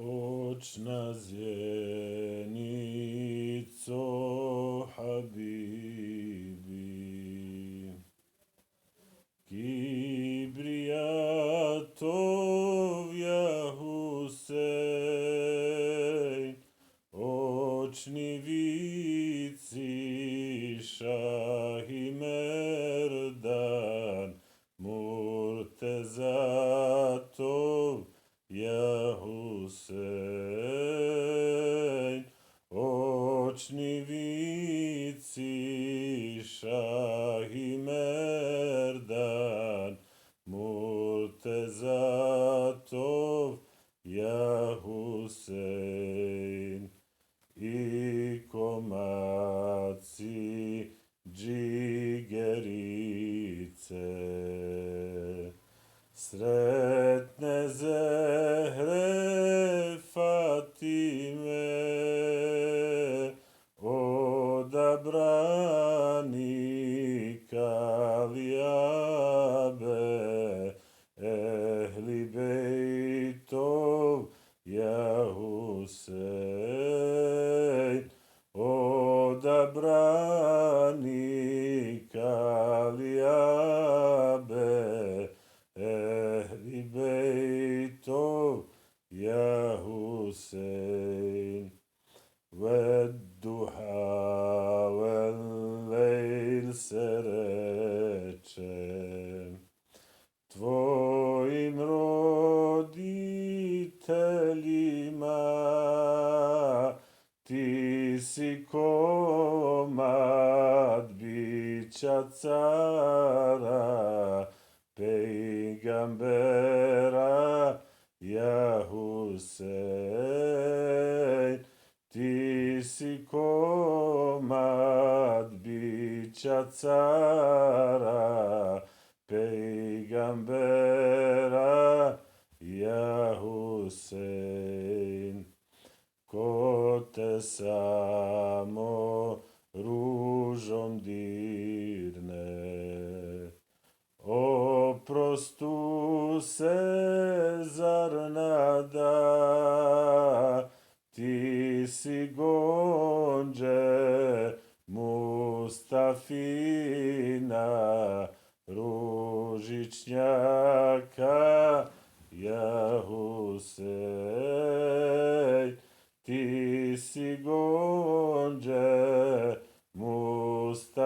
Očna zjenico habibi, Kibriyatov ya Husein, očni vici Shahi Merdan, Murtezatov ya Husein, očni vici Shahi Merdan, Murtezatov ya Husein, i komaci džigerice, sretne Zehre Fatime, odabrani Kalijabe, ehli bejtov ya Husein, odabrani Kalijabe, ehli bejtov ya Husein. Vedduha wellejl se reče tvojim roditeljima, ti si komad bića cara, pejgambera ya Husein, ti si komad bića cara, pejgambera ya Husein. Ko te samo ružom dirne, oprostu se zar nada, ti si gonđe Mustafina, ružičnjaka ja Husein, ti si gonđe Mustafina,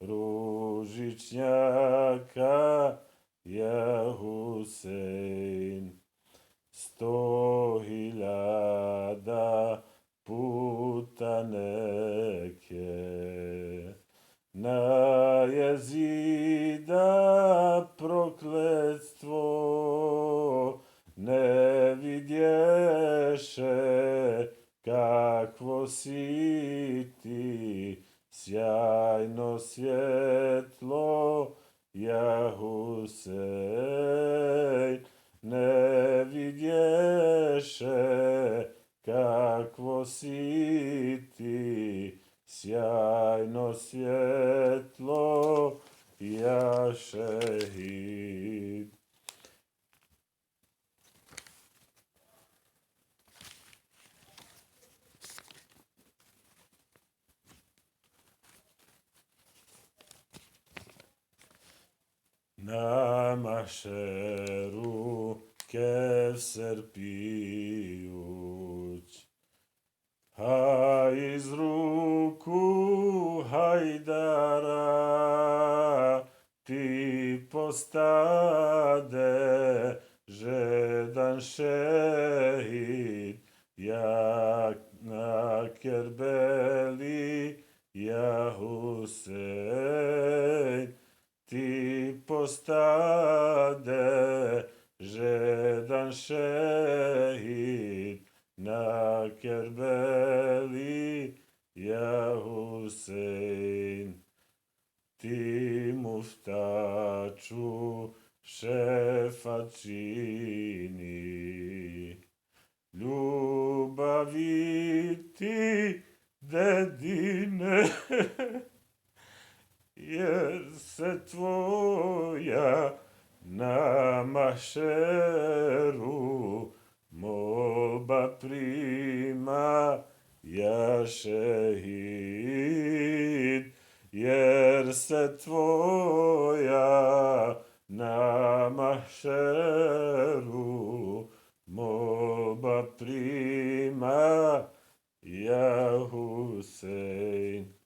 ružičnjaka ja Husein. 100.000 puta neke na Jezida prokletstvo ne vidješe, kakvo si ti sjajno svjetlo ja Husein, ne vidješe, kakvo si ti sjajno svjetlo ja šehid. Na mašeru Kevser pijuć, a iz ruku Hajdara ti postade žedan šehid, jak na Kerbeli ja Husein, ti postade žedan šehid na Kerbeli ja Husein. Ti muftaču šefa čini, ljubavi ti dedine, jer se tvoja na mahšeru molba prima, ja šehid, jer se tvoja na mahšeru molba prima, ja Husein.